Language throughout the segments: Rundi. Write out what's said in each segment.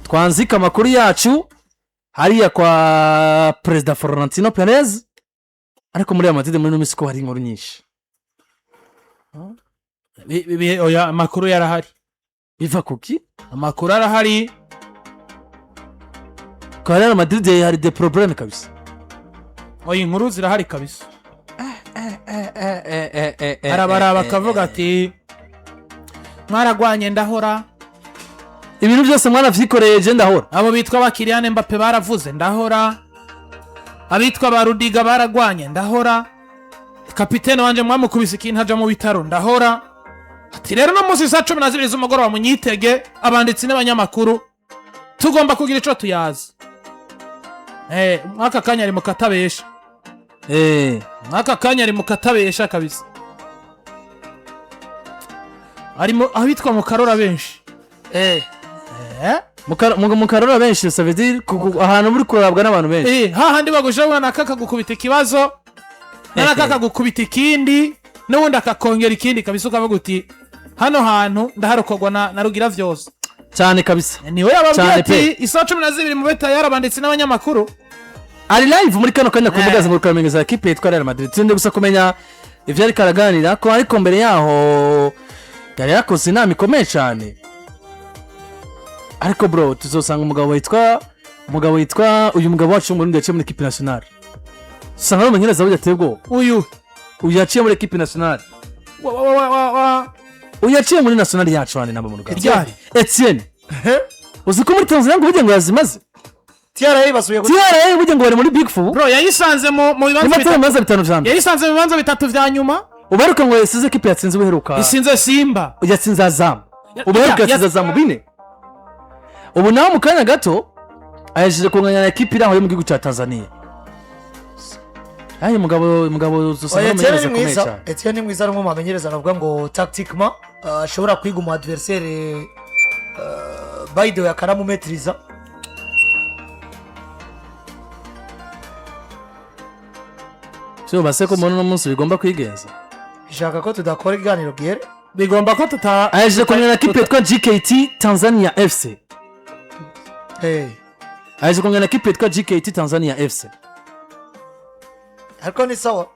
Twanzika amakuru yacu hariya kwa Perezida Florentino Perez, ariko muri Real Madrid muri ino minsi ko hari inkuru nyinshi. Oya, amakuru yarahari. Biva kuki? Amakuru arahari. Kwa Real Madrid hari des problèmes kabisa. Oya, inkuru zirahari kabisa. Arabaraba akavuga ati: "Mwaragwanye, ndahora." "Ibintu byose mwaravyikoreye, je ndahora." Abo bitwa ba Kylian Mbappe baravuze, ndahora. Abitwa ba Rudiga baragwanye, ndahora. Kapitene wanje mwamukubise ikintu aja mu bitaro, ndahora. Ati: "Rero no munsi saa 12 z'umugoroba munyitege, abanditsi n'abanyamakuru, tugomba kugira ico tuyazi." Mwaka kanya ari mu katabesha. Mwaka kanya ari mu katabesha kabisa, arimo abitwa mu karora benshi. Mukarora benshi, ça veut dire ahantu muri kurabwa n'abantu benshi. Hahandi bagusha naka akagukubita ikibazo, naka akagukubita ikindi, n'ubundi akakongera ikindi kabisa, ukavuga uti: "Hano hantu ndaharokorwa na rugira vyose." Cyane kabisa. Niwe yababwiye Cyane ati: pe. "Isaha 12 mube tayari, abanditsi n'abanyamakuru." Ari live muri kano kanya ku mbuga ngurukanabumenyi za ekipe yitwa Real Madrid. Turinde gusa kumenya ivyo ariko araganira ko, ariko mbere yaho yari yakoze inama ikomeye cyane. Ariko bro, tuzosanga umugabo witwa uyu mugabo wacu w'Umurundi yaciye muri équipe nationale, usanga ari umumenyereza burya ateye ubwoba. Uyu? Uyu yaciye muri équipe nationale. Wa wa wa wa wa. Uyu yaciye muri nationale yacu hano namba mu rugamba. Ryari? Etienne. Uzi ko muri Tanzania ngo burya ngo yazimaze? TRA basubiye TRA burya ngo bari muri big four. Bro, yayisanze mu bibanza niba atari bitatu. mu bibanza bitanu vya mbere. Yayisanze mu bibanza bitatu vya nyuma. Ubaheruka ngo yasize ekipe yatsinze ubuheruka. Isinze Simba. Yatsinze Azam. Ubuheruka yatsinze Azam bine. Ubu nawe mu kanya gato ahejeje kunganya na ekipe iri aho yo mu gihugu cya Tanzania. Ayi mugabo uzosanga Oya, ari Etienne umumenyereza ni akomeye mwiza. cyane. Etienne ni mwiza, ari umwe mu bamenyereza navuga ngo tactiquement ashobora kwiga umu adversaire, by the way akanamumetiriza. Byubatse ko muri uno munsi bigomba kwigenza. Ishaka ko tudakora ikiganiro gihere. Bigomba ko tuta Ahejeje kunganya na ekipe yitwa JKT Tanzania FC. Ahejeje kunganya na ekipe yitwa JKT Tanzania FC. Ariko ni sawa,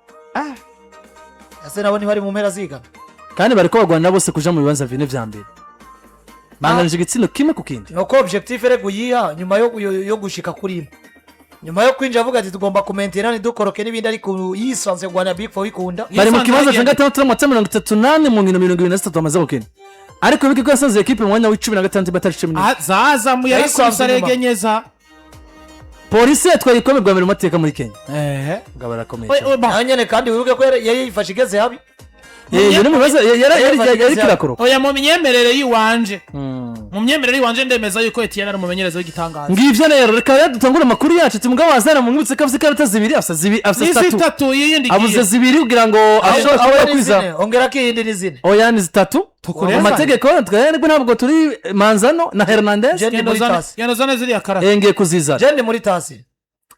ese nabo ntibari mu mpera zigana? Kandi bariko bagwanira bose kuja mu bibanza bine vya mbere, banganije igitsindo kimwe ku kindi. Ni uko objectif rego yiha nyuma yo gushika kuri imwe, nyuma yo kwinjira avuga ati: "Tugomba kumentera ntidukoroke" n'ibindi, ariko yisanze kurwana big four bikunda. Bari mu Yisanze kibanza cya agenda. gatandatu n'amanota 34 mu nkino 23 bamaze gukina, ariko wibuke ko yasanze ekipe mu mwanya w'icumi na gatandatu batari 11. Ah, zazamuye Yayisanze arakubise inyuma. aregenyeza. Polisi yatwaye igikombe bwa mbere mu mateka muri Kenya. Ngabo arakomeye Oye, cyane. oye, ba- Nawe nyene kandi wibuke ko yari yifashe igeze habi. Yari mu bibazo, yari kirakoroka. Oya, mu myemerere y'iwanje, mu myemerere y'iwanje ndemeza yuko Etienne ari umumenyereza w'igitangaza. Ngivyo rero, reka rero dutangure amakuru yacu. Ati mugabo wazana mumwibutse ko afise ikarata zibiri, afise zibiri, afise ni zitatu. Zitatu yiyindi. Abuze zibiri kugira ngo ashobore Aho kuba ni kwiza. zine, ongera ko iyindi ni zine. Oya, ni zitatu. Tukureza. Mu mategeko twebwe ntabwo turi Manzano na Hernandez. Je ndi muri tasi. Genda uzane ziriya karata. Ngiye kuzizana. Je ndi muri tasi.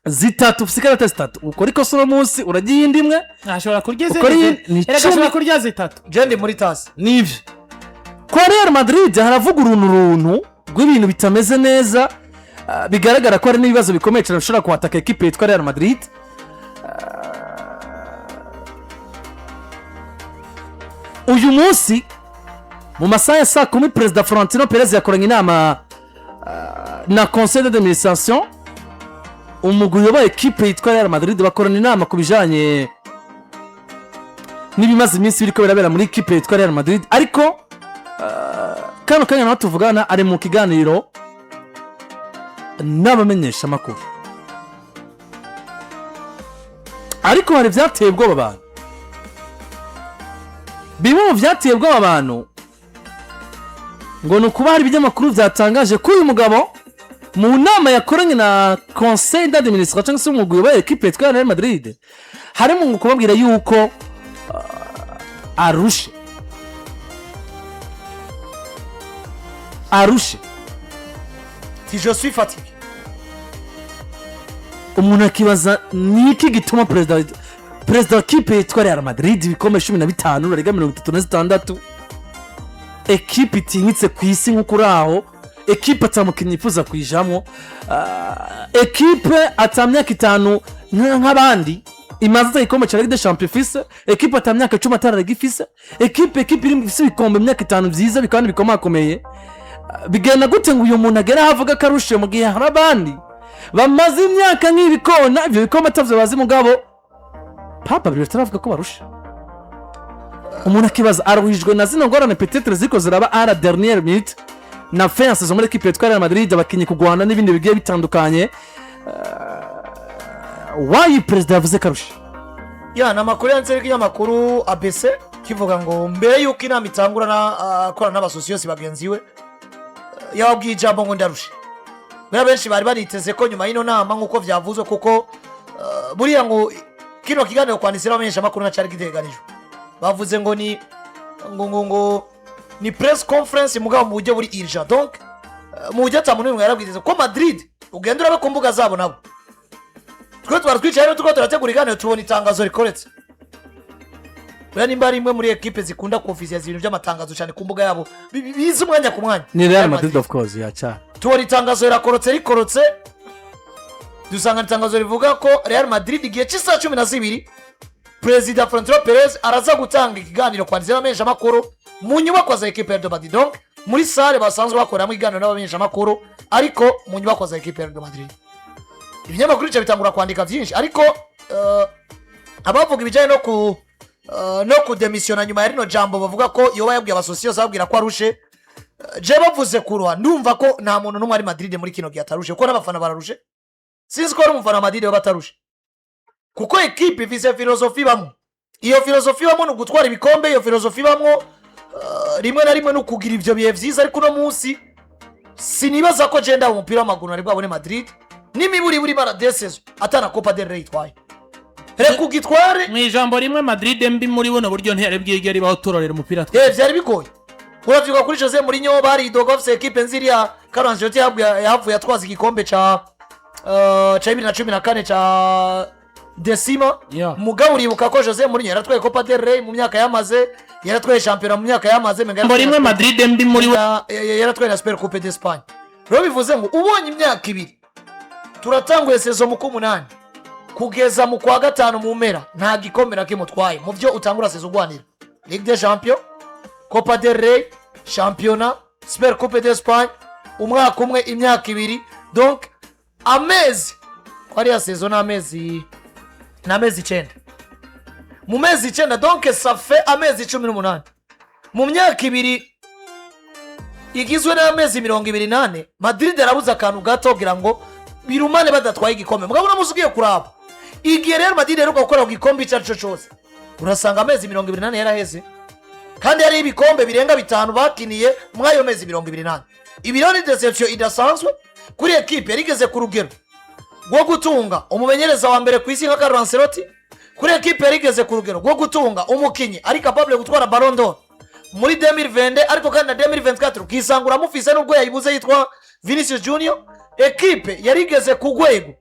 Zitatu, ufise ikarata zitatu. Ukora ikosa uno munsi urajya iyindi imwe. Ashobora kurya Ukora izindi. ni Erega ashobora 10. kurya zitatu. Je ndi muri tasi. Nivyo, kwa Real Madrid haravuga uruntu runtu rw'ibintu bitameze neza. Bigaragara ko hari n'ibibazo bikomeye cyane bishobora kuhataka ekipe yitwa Real Madrid. Uyu munsi mu masaha ya saa 10 Perezida Florentino Perez yakoranye inama na conseil d'administration, umugwi uyoboye ekipe yitwa Real Madrid. Bakorana inama ku bijanye n'ibimaze iminsi biriko birabera muri ekipe yitwa Real Madrid. Ariko kano kanya naho tuvugana ari mu kiganiro n'abamenyeshamakuru, ariko hari ibyateye ubwoba abantu. Bimwe mu byateye ubwoba abantu ngo ni ukuba hari ibinyamakuru byatangaje ko uyu mugabo mu nama yakoranye na conseil d'administration cyangwa se umugwi uyoboye ekipe yitwa Real Madrid harimo ngo kubabwira yuko arushe. Ti je suis fatigué. Umuntu akibaza ni iki gituma perezida wa kipe yitwa Real Madrid, ibikombe 15 na Liga 36. Ekipe itinyitse ku isi nk'uko uri aho, ekipe atamukinnyi yifuza kuyijamo, ekipe ata myaka 5 nk'abandi imaze ata igikombe cya Ligue des Champions ifise, ekipe ata myaka 10 atararega ifise, ekipe iri ifise ibikombe imyaka 5 byiza kandi bikomakomeye. Bigenda gute ngo uyu muntu agere aho avuga ko arushe mu gihe hari abandi bamaze imyaka nk'ibikona, ibyo bikombe atavyo bazi? Mugabo papa bibiri bataravuga ko barusha. Umuntu akibaza, aruhijwe na zino ngorane peut-être ziko ziraba à la dernière minute na fin ya saison muri ekipe yitwa Real Madrid, abakinnyi kugwana n'ibindi bigiye bitandukanye? Wayi perezida yavuze ko arusha. Ya, ni amakuru yanditse y'ikinyamakuru ABC kivuga ngo mbere y'uko inama itangura akorana n'abasosiyose bagenzi we, yababwiye ijambo ngo "Ndarushe". Buriya benshi bari baniteze ko nyuma y'ino nama, nk'uko byavuzwe, kuko buriya ngo kino kiganiro kwanditsiraho abamenyeshamakuru na cyari giteganijwe, bavuze ngo ni ngo ni press conference mugabo mu buryo buri urgent, donc mu buryo ata muntu n'umwe yarabwiriza ko Madrid ugenda urabe ku mbuga zabo. Nabo twe twari twicaye rero turiko turategura iganiro, tubona itangazo rikoretse. Buriya nimba ari imwe muri ekipe zikunda kuofisiyaza ibintu by'amatangazo cyane ku mbuga yabo, biza umwanya ku mwanya, ni Real Madrid, of course, yaca. Tubona itangazo rirakorotse, rikorotse dusanga itangazo rivuga ko Real Madrid igihe cy'isaha 12 Perezida Florentino Perez araza gutanga ikiganiro kwanditse n'abamenyeshamakuru mu nyubako za ekipe ya Real Madrid, donc muri salle basanzwe bakoreramo ikiganiro n'abamenyeshamakuru, ariko mu nyubako za ekipe ya Real Madrid. Ibinyamakuru bica bitangura kwandika byinshi, ariko abavuga ibijyanye no kudemisiyona nyuma ya rino jambo bavuga ko yoba yabwiye abasosiyose ababwira ko arushe. Je bavuze kuruha, ndumva ko nta muntu n'umwe ari Madrid muri kino gihe atarushe, kuko n'abafana bararushe. Sinzi ko ari umufana wa Madrid baba batarushe, kuko ekipe ifise philosophie bamwe. Iyo philosophie bamwe ni ugutwara ibikombe, iyo philosophie bamwe rimwe na rimwe ni ukugira ivyo bihe vyiza. Ariko uno munsi sinibaza ko jenda umupira w'amaguru nari bwabone Madrid n'imiburiburi baradesezo atana Copa del Rey itwaye, reka ugitware. Mu ijambo rimwe, Madrid mbi muri buno buryo ntiyari bwigere ibaho turorera umupira. Vyari bigoye. Uravyibuka kuri Jose Mourinho, baridoga bafise ekipe nziriya. Carlo Ancelotti yahavuye atwaza igikombe ca 2014 ca Decima. Mugabo uribuka ko Jose Mourinho yaratwaye Copa del Rey mu myaka yamaze, yaratwaye shampiyona mu myaka yamaze, menga Ijambo rimwe, Madrid mbi muri we yaratwaye na Super Coupe d'Espagne. Rero bivuze ngo ubonye imyaka 2, turatanguye saison mu k'umunani kugeza mu kwa gatanu mu mpera, nta gikombe na kimwe utwaye mu byo utangura saison ugwanira: Ligue des Champions, Copa del Rey, shampiyona, Super Coupe d'Espagne. Umwaka umwe, imyaka 2, donc amezi ko ariya saison ni amezi 9. Mu mezi 9, donc ça fait amezi 18 mu myaka 2 igizwe n'amezi 24. Madrid yarabuze akantu gato kugira ngo birumane badatwaye igikombe. Mugabo uno munsi ugiye kuraba igihe rero Madrid iheruka gukora ku gikombe icyo ari cyo cyose, urasanga amezi 24 yaraheze, kandi hariho ibikombe birenga bitanu bakiniye muri ayo mezi 24. Ibi rero ni déception idasanzwe kuri ekipe yari igeze ku rugero rwo gutunga umumenyereza wa mbere ku isi nka Carlo Ancelotti, kuri ekipe yari igeze ku rugero rwo gutunga umukinnyi ari capable gutwara Ballon d'Or muri 2020, ariko kandi na 2024 ukisanga uramufise nubwo yayibuze, yitwa Vinicius Junior. Ekipe yari igeze ku rwego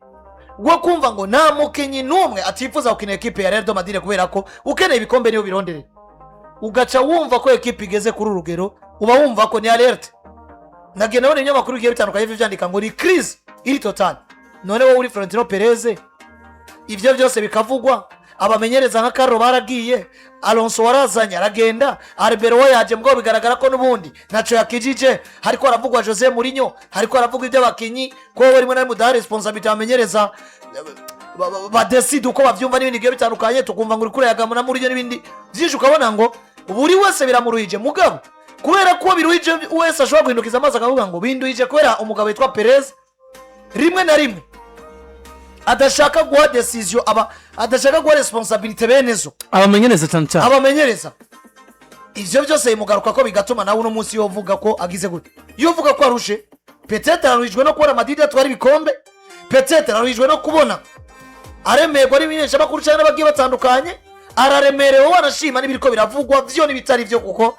rwo kumva ngo nta mukinnyi n'umwe atifuza gukina ekipe ya Real de Madrid, kubera ko ukeneye ibikombe niyo bironderera. Ugaca wumva ko ekipe igeze kuri uru rugero, uba wumva ko ni alerte. Nagiye nabona ibinyamakuru bigiye bitandukanye byandika ngo ni crise iri totale. None wowe uri Florentino Perez, ibyo byose bikavugwa, abamenyereza nka Carlo baragiye, Alonso warazanye aragenda, Arbeloa yaje mbwo bigaragara ko n'ubundi ntacyo yakijije, hariko haravugwa Jose Mourinho, hariko haravugwa iby'abakinyi, ko wowe rimwe na rimwe udaha responsabilité abamenyereza, badeside uko bavyumva n'ibindi bigiye bitandukanye, tukumva ngo uriko urayagama na Mourinho n'ibindi byinshi, ukabona ngo buri wese biramuruhije. Mugabo kubera ko biruhije wese ashobora guhindukiza amaso akavuga ngo binduhije kubera umugabo witwa Perez rimwe na rimwe adashaka guha décision, aba adashaka guha responsabilité bene zo abamenyereza cyane cyane. Abamenyereza. Ivyo byose bimugaruka ko bigatuma nawe uno munsi yovuga ko agize gute, yovuga ko arushe. Peut-être aruhijwe no kubona Madrid atwara ibikombe, peut-être aruhijwe no kubona aremerwa n'ibimenyeshamakuru cyangwa n'abagiye batandukanye, araremerewe wanashima n'ibiriko biravugwa vyo n'ibitari vyo, kuko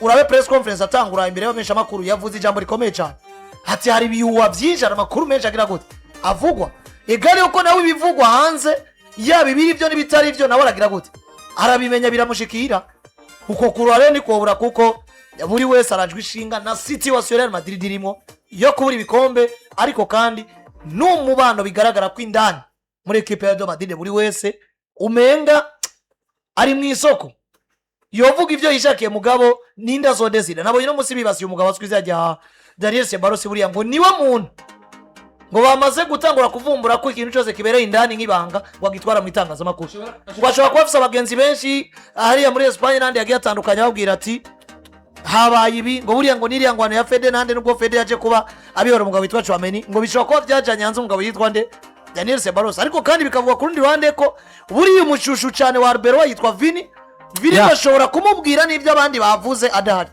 urabe press conference atangura imbere y'abamenyeshamakuru, yavuze ijambo rikomeye cyane ati hari ibihuha byinshi, hari amakuru menshi agira gute avugwa. Igare yuko nawe ibivugwa hanze, yaba ibiri byo n'ibitari byo, nawe aragira gute, arabimenya, biramushikira. Uko kurwa rero nikobura kuko Buri wese arajwe ishinga na situation Real Madrid irimo yo kubura ibikombe, ariko kandi n'umubano bigaragara ko indani muri ekipe ya Real Madrid buri wese umenga ari mu isoko, yovuga ibyo yishakiye. Mugabo ninde azodesida? Nabonye no munsi bibasiye umugabo azwi izina rya Daniel Ceballos. Buriya ngo niwe muntu ngo bamaze gutangura kuvumbura ko ikintu cyose kibereye indani nk'ibanga ngo agitwara mu itangazamakuru, ngo ashobora kuba afise abagenzi benshi hariya muri Espagne n'ahandi yagiye atandukanye, ababwira ati habaye ibi. Ngo buriya ngo niriya ngwano ya Fede nande, nubwo Fede yaje kuba abihora umugabo witwa Tchouameni, ngo bishobora kuba byajanye hanze umugabo yitwa nde, Daniel Ceballos. Ariko kandi bikavugwa ku rundi ruhande ko buriya umushushu cyane wa Arbeloa yitwa Vini. Vini bashobora kumubwira n'ibyo abandi bavuze adahari.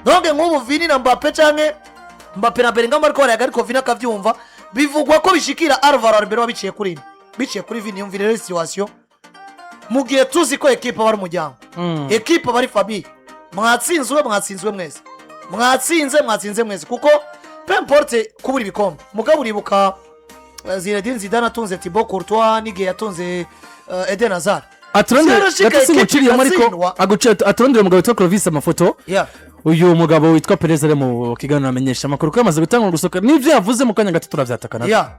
Donc nk'ubu Vini na Mbappe canke Mbappe na Bellingham ariko barayaga, ariko Vini akavyumva. Bivugwa ko bishikira Alvaro Arbeloa biciye kuri nde? Biciye kuri Vini. Yumvire rero situation mu gihe tuzi ko ekipe aba ari umuryango, ekipe aba ari famille. Mwatsinzwe, mwatsinzwe mwese, mwatsinze, mwatsinze mwese, kuko peu importe kubura ibikombe. Mugabo uribuka Zinedine Zidane atunze Thibaut Courtois n'igihe yatunze Eden Hazard. Aturondere Vyarashika gato ekipe simuciriyemo, ariko igatsindwa. aguciye aturondere umugabo witwa Clovis amafoto. Uyu mugabo witwa Perez ari mu kiganiro amenyesha amakuru ko yamaze gutanga gusohoka n'ibyo yavuze mu kanya gato turabyatakana. Yeah,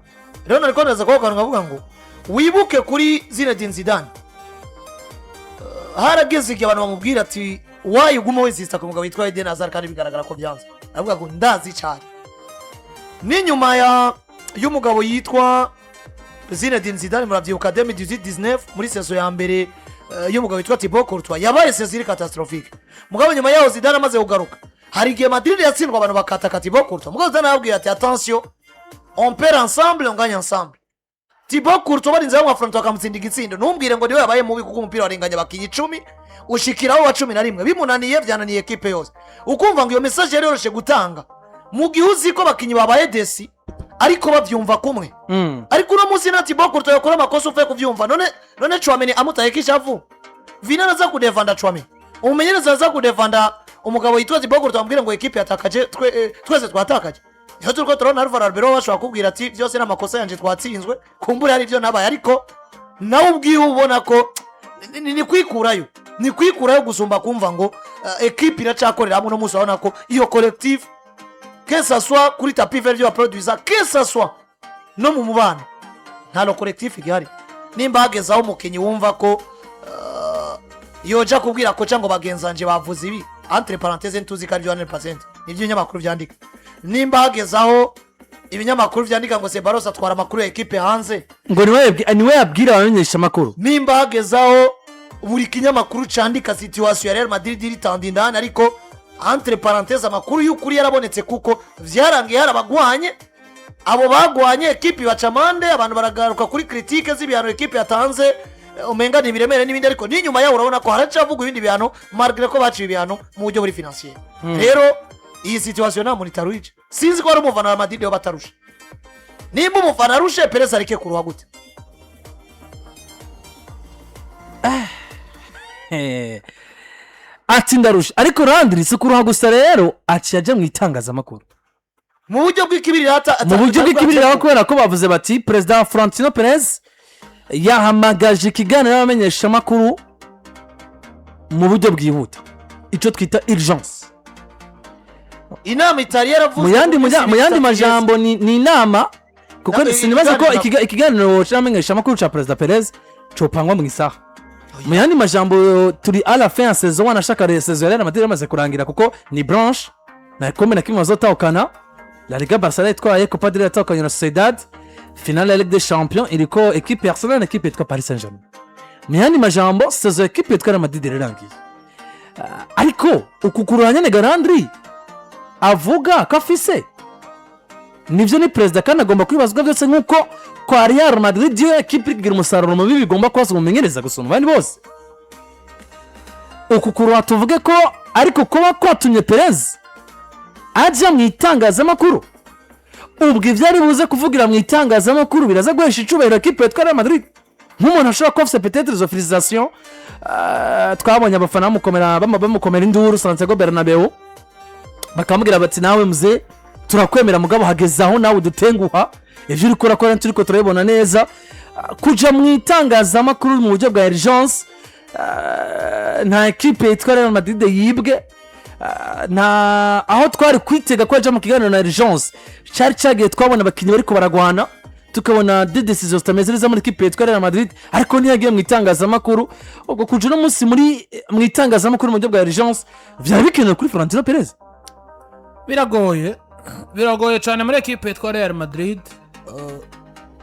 rero nariko ndaza kuvuga akantu nkavuga ngo wibuke kuri Zinedine Zidane, harageze igihe abantu bamubwira ati wayi uguma wesista ku mugabo witwa Eden Hazard kandi bigaragara ko byanze? Aravuga ngo ndazi cyane. N'inyuma ya y'umugabo yitwa Zinedine Zidane, murabyibuka 2018 muri saison ya mbere y'umugabo witwa Thibaut Courtois, yabaye saison iri catastrophique. Mugabo nyuma yaho Zidane amaze kugaruka, hari igihe Madrid yatsindwa abantu bakataka Thibaut Courtois. Mugabo Zidane arababwira ati attention, on perd ensemble, on gagne ensemble. Thibaut Courtois barinze bamwafronta bakamutsinda igitsindo, ntumbwire ngo niwe yabaye mubi, kuko umupira warenganye abakinyi 10 ushikiraho wa 11, bimunaniye byananiye ekipe yose. Ukumva ngo iyo message yari yoroshe gutanga mu gihe uzi ko abakinyi babaye déçus ariko bavyumva kumwe. Ariko uno munsi na Thibaut Courtois yakora amakosa uvuye kuvyumva. None Tchouameni amutaye kishavu, Vini araza kudefanda Tchouameni, umumenyereza aza kudefanda umugabo yitwa Thibaut Courtois, amubwire ngo ekipe yatakaje, twese twatakaje. Niho turiko turabona Alvaro Arbeloa bashobora kubwira ati byose ni amakosa yanje, twatsinzwe, kumbura hari ibyo nabaye, ariko nawe ubwiwe ubona ko ni kwikurayo, ni kwikurayo gusumba kumva ngo ekipe iracakorera hamwe. Uno munsi urabona ko iyo collectif, que ça soit kuri tapis vert ibyo baproduisa, que ça soit no mu mubano, nta le collectif igihari. Nimba hageze aho umukinnyi wumva ko yoja kubwira koca ngo bagenzanje bavuze ibi, entre parenthèse ntuzi ko aribyo 100%, nibyo ibinyamakuru vyandika. Nimba hageze aho ibinyamakuru vyandika ngo Ceballos atwara amakuru ya ekipe hanze, ngo niwe yabwira abamenyesha amakuru. Nimba hageze aho buri kinyamakuru candika situation ya Real Madrid iritanda indani, ariko entre parenthèse amakuru y'ukuri yarabonetse, kuko vyarangiye hari abagwanye, abo bagwanye ekipe ibaca amande, abantu baragaruka kuri critique z'ibihano ekipe yatanze, umenga ni ibiremere n'ibindi. Ariko n'inyuma yaho urabona ko haracavugwa ibindi bihano malgré ko baciye ibihano mu buryo buri financier. Rero iyi situation nta muntu itaruhije. Sinzi ko hari umufana wa Madrid yo batarusha. Nimba umufana arushe, Perez areke kuruha gute? Ati ndarusha, ariko Landry si kuruha gusa. Rero aciye ajya mu itangazamakuru mu buryo bw'ikibirira. Mu buryo bw'ikibirira, kubera ko bavuze bati Perezida Florentino Perez yahamagaje ikiganiro n'abamenyeshamakuru mu buryo bwihuta, icyo twita urgence. Inama itari yaravuze Mu yandi majambo ni inama, kuko sinibaza ko ikiganiro c'abamenyeshamakuru ca Perezida Perez copangwa mu isaha. Mu yandi majambo, turi à la fin ya saison, wanashaka saison ya Real Madrid yamaze kurangira, kuko ni blanche, nta gikombe na kimwe bazotahukana. La Liga Barca yatwaye, Copa del Rey yatahukanye na Sociedad, finale ya Ligue des Champions iriko equipe ya Arsenal na equipe yitwa Paris Saint Germain. Mu yandi majambo, saison ya equipe yitwa Real Madrid irarangiye. Ariko uku kuruhanya nyene Garandri avuga ko afise nibyo, ni perezida kandi agomba kwibazwa byose, nk'uko kwa Real Madrid iyo ekipe iri kugira umusaruro mubi bigomba kubazwa umumenyereza gusumba abandi bose. Uku kuruha tuvuge ko ariko kuba kwatumye Perez ajya mu itangazamakuru, ubwo ibyo ari buze kuvugira mu itangazamakuru biraza guhesha icubahiro ekipe yitwa Real Madrid, nk'umuntu ashobora kuba afite peut-être izo frustration. Twabonye abafana bamukomera induru Santiago Bernabeu, bakamubwira bati nawe muze turakwemera, mugabo hageze aho nawe udutenguha, ibyo uri kurakora turi ko turabibona neza. Kuja mu itangazamakuru mu buryo bwa urgence, nta ekipe yitwa Real Madrid yibwe. Nta aho twari kwitega ko yaja mu kiganiro na urgence cyari cyagiye, twabona abakinnyi bariko baragwana, tukabona des décisions zitameze neza muri équipe yitwa Real Madrid, ariko ntiyagiye mu itangazamakuru. Ubwo kuja uno munsi muri mu itangazamakuru mu buryo bwa urgence vyari bikenewe kuri Florentino Perez? Biragoye, biragoye cyane muri ekipe yitwa Real Madrid.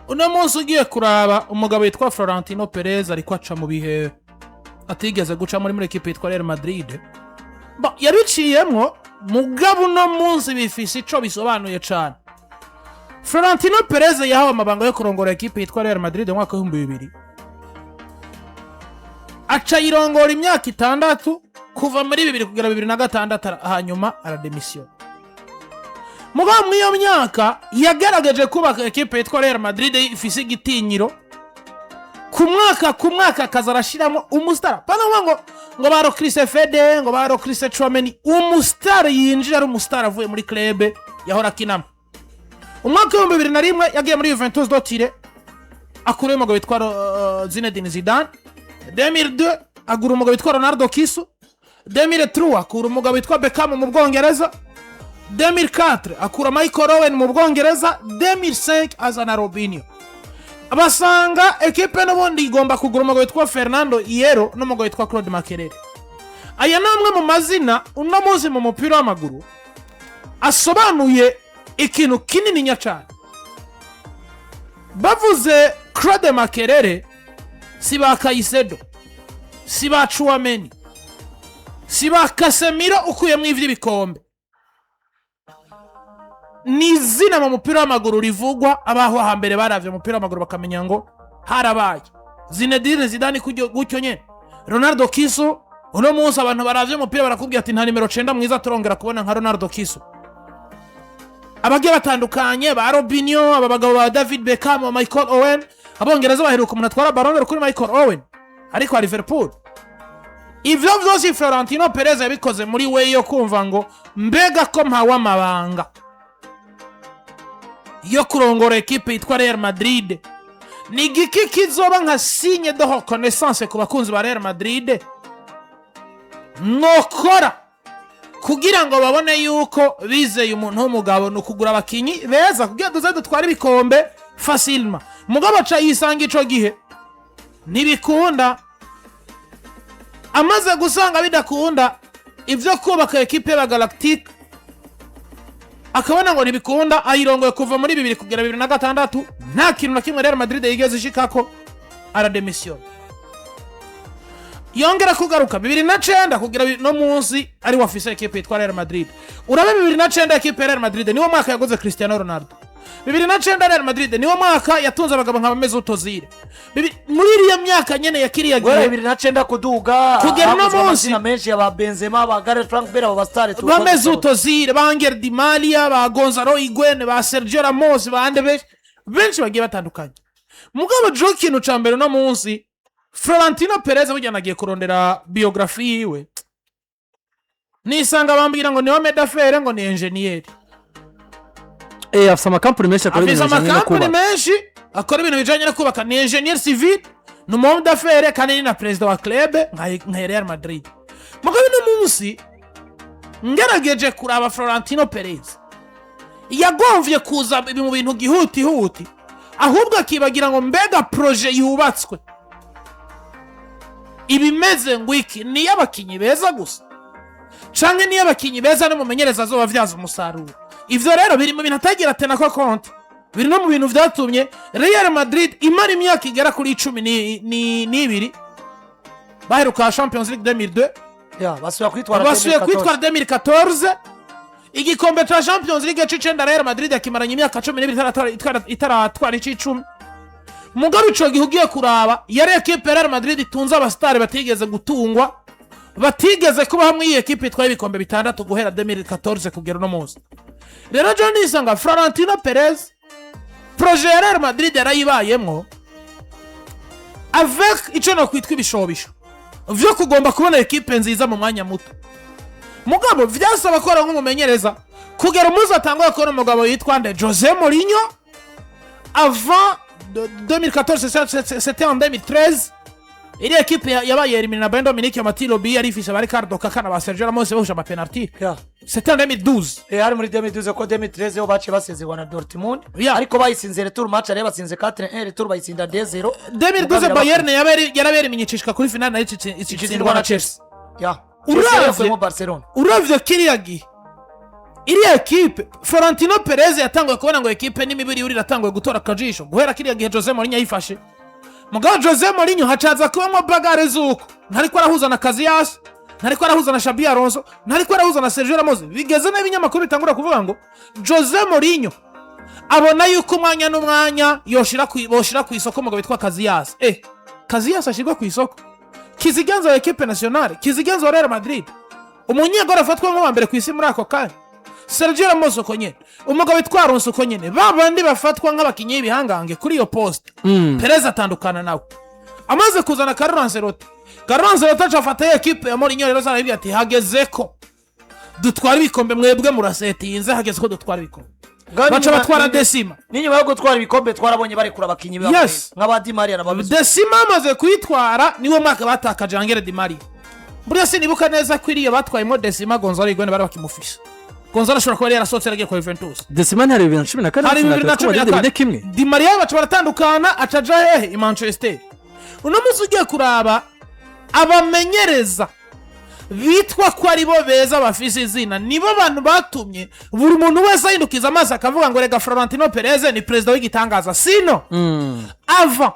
Uno munsi ugiye kuraba umugabo witwa Florentino Perez ariko aca mu bihe atigeze guca muri ekipe yitwa Real Madrid. Yabiciyemwo, mugabo uno munsi bifise ico bisobanuye cane. Florentino Perez yahawe amabanga yo kurongora ekipe yitwa Real Madrid mu mwaka w'2000, aca yirongora imyaka 6 kuva muri 2000 kugera 2006, hanyuma arademisiyona. Mugabo muri iyo myaka yagaragaje kubaka ekipe yitwa Real Madrid ifise igitinyiro. Ku mwaka ku mwaka akaza arashiramo umusitari, pana ngo ba recruté Fede, ngo ba recruté Tchouaméni, umusitari yinjira ari umusitari avuye muri club yahora akinamo. Umwaka w'2001 yagiye muri Juventus de Turin, akurayo umugabo witwa Zinedine Zidane. 2002 agura umugabo witwa Ronaldo Kisu. 2003 akura umugabo witwa Beckham mu Bwongereza. 2004 akura Michael Owen mu Bwongereza. 2005 azana Robinho. Basanga ekipe n'ubundi igomba kugura umugabo witwa Fernando Hierro n'umugabo witwa Claude Makelele. Aya ni amwe mu mazina uno munsi mu mupira w'amaguru asobanuye ikintu kinini cyane. Bavuze Claude Makelele, si ba Caicedo, si ba Tchouaméni, si ba Casemiro, ukuyemo ivy'ibikombe, ni izina mu mupira w'amaguru rivugwa. Abaho hambere baravye umupira w'amaguru bakamenya ngo harabaye Zinedine Zidane gutyo nyene, Ronaldo Kisu. Uno munsi abantu baravye umupira barakubwira ati nta nimero 9 mwiza turongera kubona nka Ronaldo Kisu. Abagiye batandukanye ba Robinho, aba bagabo ba David Beckham, ba Michael Owen. Abongereza baheruka umuntu atwara Ballon d'Or kuri Michael Owen ariko Liverpool. Ivyo vyose Florentino Perez yabikoze muri we yo kumva ngo mbega ko mpawe amabanga yo kurongora ekipe yitwa Real Madrid, ni igiki kizoba nka signe de reconnaissance ku bakunzi ba Real Madrid mwokora kugira ngo babone yuko bizeye umuntu w'umugabo? Ni ukugura abakinyi beza kugira duze dutware ibikombe facilement. Mugabo aca yisanga ico gihe ntibikunda. Amaze gusanga bidakunda ibyo kubaka ekipe y'abagalactique, akabona ngo ntibikunda, ayirongoye kuva muri 2000 kugera 2006, nta kintu na kimwe Real Madrid yigeze ishikako, arademisiyona. Yongera kugaruka 2009 kugira no munsi ari wafise ekipe yitwa Real Madrid. Urabe 2009 ekipe ya Real Madrid niwo mwaka yaguze Cristiano Ronaldo. 2009 Real Madrid niwo mwaka yatunze abagabo nka Mesut Ozil. Muri iriya myaka nyene ya kiriya Guhera gihe 2009 kuduga kugera uno havuzwe munsi. Amazina menshi ya ba Benzema, ba Gareth Frank Bale, abo basitari. Ba Mesut Ozil, ba Angel Di Maria, ba Gonzalo Higuain, ba Sergio Ramos, ba ande benshi benshi bagiye batandukanye. Mugabo jo ikintu ca mbere uno munsi Florentino Perez burya nagiye kurondera biographie yiwe, nisanga bambwira ngo ni homme d'affaires, ngo ni ingénieur. Afise amakampani menshi akora Afise ibintu bijanye no amakampani kubaka. Menshi akora ibintu bijanye no kubaka, ni ingénieur civil, ni umu homme d'affaires, kandi ni na perezida wa club nka Real Madrid. Mugabo uno munsi ngerageje kuraba Florentino Perez yagomvye kuza mu bintu gihutihuti, ahubwo akibagira ngo mbega projet yubatswe ibimeze ngo iki, ni iy'abakinyi beza gusa canke niyo abakinyi beza n'umumenyereza azobavyaza umusaruro? Ivyo rero biri mu bintu atagira tenako compte, biri no mu bintu vyatumye Real Madrid imara imyaka igera kuri cumi n'ibiri. Baheruka Champions League 2002. Ya, basubiye kwitwara Basubiye 2014. kwitwara 2014 igikombe ca Champions League c'icenda. Real Madrid yakimaranye imyaka 12 itaratwara ic'icumi. Mugabo ico gihe ugiye kuraba yari ekipe ya Real Madrid itunze abasitari batigeze gutungwa, batigeze kuba hamwe. Iyi ekipe itwaye ibikombe bitandatu guhera 2014 kugera uno munsi. Rero jo nisanga Florentino Perez projet ya Real Madrid yarayibayemwo avec ico nokwitwa ibishobisho vyo kugomba kubona ekipe nziza mu mwanya muto. Mugabo vyasaba ko nk'umumenyereza kugera umunsi atanguye kubona umugabo yitwa nde, Jose Mourinho, avant de 2014, c'était en 2013. Iriya ekipe yabaye éliminé na Bayern Munich ya Matilo B, yari ifise ba Ricardo Kaka na ba Sergio Ramos bahuje amapenalty. C'était en 2012. Hari muri 2012, ko 2013 ho baciye basezerwa na Dortmund. Ariko bayitsinze retour match, ariyo batsinze 4-1, retour bayitsinda 2-0. 2012 Bayern yarabereye icishika kuri finale, nayo icitsindwa na Chelsea. Chelsea yakuyemo Barcelona. Uravye kiriya gihe, iriya ekipe, Florentino Perez yatanguye kubona ngo ekipe n'imibiri yuri iratanguye gutora akajisho guhera kiriya gihe Jose Mourinho yayifashe. Mugabo Jose Mourinho hacaza kubamo bagarre z'uko ntariko arahuza na Casillas, ntariko arahuza na Xabi Alonso, ntariko arahuza na Sergio Ramos. Bigeze n'ibinyamakuru bitangura kuvuga ngo Jose Mourinho abona yuko umwanya n'umwanya yoshira ku boshira ku isoko umugabo witwa Casillas. Casillas ashirwa ku isoko, kizigenza wa équipe nationale, kizigenza wa Real Madrid, umunyegoro afatwa nk'uwa mbere ku isi muri ako kanya, Sergio Ramos uko nyene, umugabo witwa Alonso uko nyene, ba bandi bafatwa nk'abakinnyi b'ibihangange kuri iyo poste. Perez atandukana nawe amaze kuzana Carlo Ancelotti. Carlo Ancelotti aca afata ya ekipe ya Mourinho rero, zarabibwiye ati: "Hageze ko dutwara ibikombe, mwebwe murasetinze, hageze ko dutwara ibikombe." Baca batwara décima. N'inyuma yo gutwara ibikombe twarabonye barekura abakinnyi babo nk'aba Di Maria na ba Messi. Décima amaze kuyitwara, niwo mwaka batakaje Angel Di Maria. Buriya sinibuka neza ko iriya batwayemo décima Gonzalo Higuain bari bakimufisha. Gonzalo ashobora kuba yari yarasohotse, yaragiye kwa Juventus. Décima ntihari 2014? Hari 2014. Bine kimwe. Di Maria baca baratandukana, aca aja hehe? I Manchester. Uno munsi ugiye kuraba abamenyereza bitwa ko ari bo beza, bafise izina, nibo bantu batumye buri muntu wese ahindukiza amaso akavuga ngo: "Rega Florentino Perez ni perezida w'igitangaza." Sino ava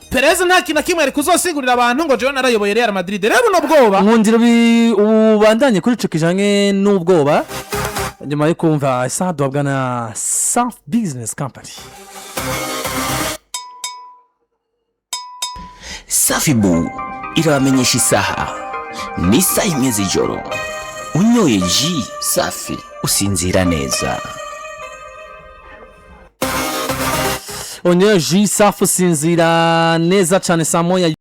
Perez nta kintu na kimwe ari kuzosigurira abantu ngo: "Jewe narayoboye Real Madrid." Rero buno bwoba Nkundira ubandanye kuri ico kijanye n'ubwoba nyuma yo kumva isaha duhabwa na South Business Company. Safibu irabamenyesha isaha ni isaha 1 z'ijoro. Unyoye ji safi usinzira neza. Unyoye jus safi usinzira neza cyane saa 1.